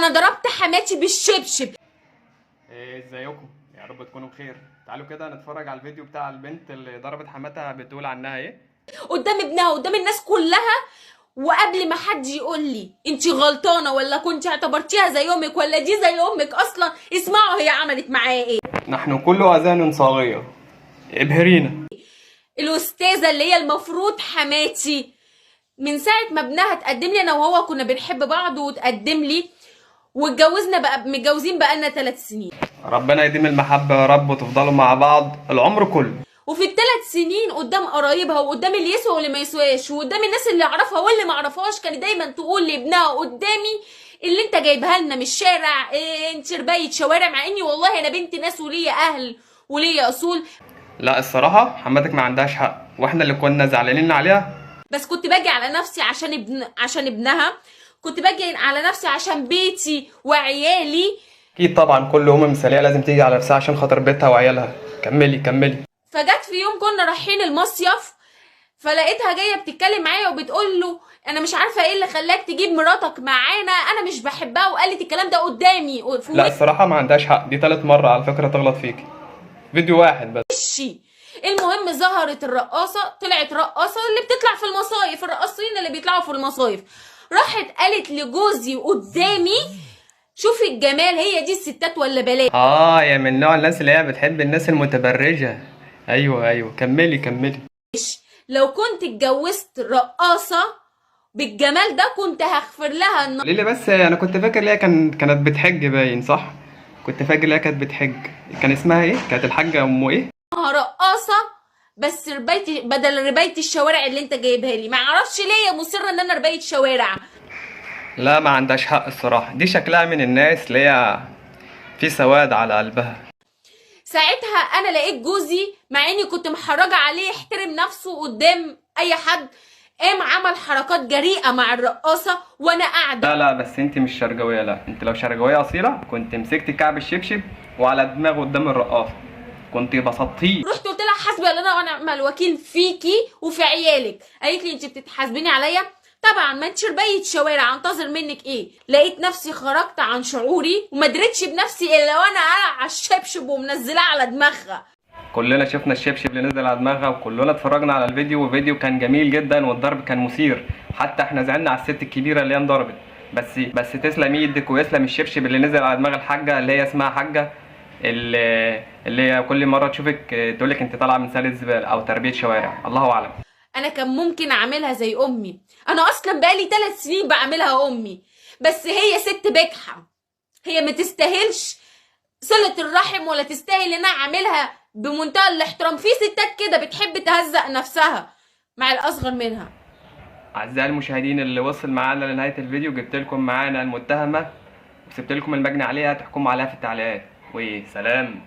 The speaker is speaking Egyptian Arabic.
انا ضربت حماتي بالشبشب. ايه ازيكم؟ يا رب تكونوا بخير. تعالوا كده نتفرج على الفيديو بتاع البنت اللي ضربت حماتها، بتقول عنها ايه قدام ابنها قدام الناس كلها، وقبل ما حد يقول لي انت غلطانة ولا كنت اعتبرتيها زي امك ولا دي زي امك اصلا، اسمعوا هي عملت معايا ايه. نحن كل اذان صاغيه، ابهرينا. الاستاذة اللي هي المفروض حماتي، من ساعة ما ابنها اتقدم لي، انا وهو كنا بنحب بعض وتقدم لي واتجوزنا، بقى متجوزين بقالنا 3 سنين. ربنا يديم المحبة يا رب وتفضلوا مع بعض العمر كله. وفي ال3 سنين قدام قرايبها وقدام اللي يسوى واللي ما يسواش وقدام الناس اللي اعرفها واللي ما اعرفهاش، كانت دايما تقول لابنها قدامي اللي انت جايبها لنا من الشارع، إيه انت ربايه شوارع، مع اني والله انا بنت ناس وليا اهل وليا اصول. لا الصراحة حماتك ما عندهاش حق، واحنا اللي كنا زعلانين عليها. بس كنت باجي على نفسي عشان ابنها، كنت باجي على نفسي عشان بيتي وعيالي. اكيد طبعا كل ام مثاليه لازم تيجي على نفسها عشان خاطر بيتها وعيالها. كملي كملي. فجت في يوم كنا رايحين المصيف، فلقيتها جاية بتتكلم معايا وبتقول له انا مش عارفه ايه اللي خلاك تجيب مراتك معانا، انا مش بحبها، وقالت الكلام ده قدامي في لا الصراحة ما عندهاش حق، دي تالت مرة على فكرة تغلط فيكي، فيديو واحد بس. وشي. المهم ظهرت الرقاصه، طلعت رقاصه اللي بتطلع في المصايف، الرقاصين اللي بيطلعوا في المصايف، راحت قالت لجوزي قدامي شوفي الجمال، هي دي الستات ولا بلاش. يا من نوع الناس اللي هي بتحب الناس المتبرجة. ايوه ايوه كملي كملي. لو كنت اتجوزت رقاصه بالجمال ده كنت هغفر لها. ليه بس؟ انا كنت فاكر ليها كانت بتحج باين، صح؟ كنت فاكر ليها كانت بتحج. كان اسمها ايه؟ كانت الحاجة ام ايه؟ انها رقاصه بس ربايتي بدل ربايه الشوارع اللي انت جايبها لي. ما اعرفش ليه يا مصرة ان انا ربايه شوارع. لا ما عندهاش حق الصراحة، دي شكلها من الناس اللي هي في سواد على قلبها. ساعتها انا لقيت جوزي مع اني كنت محرجه عليه يحترم نفسه قدام اي حد، قام عمل حركات جريئة مع الرقاصه وانا قاعدة. لا لا بس انت مش شرجويه، لا انت لو شرجويه اصيلة كنت مسكت كعب الشبشب وعلى دماغه قدام الرقاصه كنت بسطتيه. رحت قلت لها حسبي الله ونعم الوكيل فيكي وفي عيالك. قالت لي انت بتتحاسبيني عليا؟ طبعا ما انت ربايه شوارع، انتظر منك ايه؟ لقيت نفسي خرجت عن شعوري وما دريتش بنفسي الا وانا قلع على الشبشب ومنزلاه على دماغها. كلنا شفنا الشبشب اللي نزل على دماغها، وكلنا اتفرجنا على الفيديو، والفيديو كان جميل جدا والضرب كان مثير، حتى احنا زعلنا على الست الكبيرة اللي هي انضربت. بس تسلم ايدك ويسلم الشبشب اللي نزل على دماغ الحاجة اللي هي اسمها حاجة، اللي هي كل مرة تشوفك تقولك انت طالعه من سله زبالة او تربيه شوارع، الله اعلم. انا كان ممكن اعملها زي امي، انا اصلا بقالي 3 سنين بعملها امي، بس هي ست بجحه، هي ما تستاهلش صله الرحم ولا تستاهل ان انا اعملها بمنتهى الاحترام. في ستات كده بتحب تهزق نفسها مع الاصغر منها. اعزائي المشاهدين اللي وصل معانا لنهاية الفيديو، جبت لكم معانا المتهمه وسبت لكم المجني عليها تحكموا عليها في التعليقات، وسلام.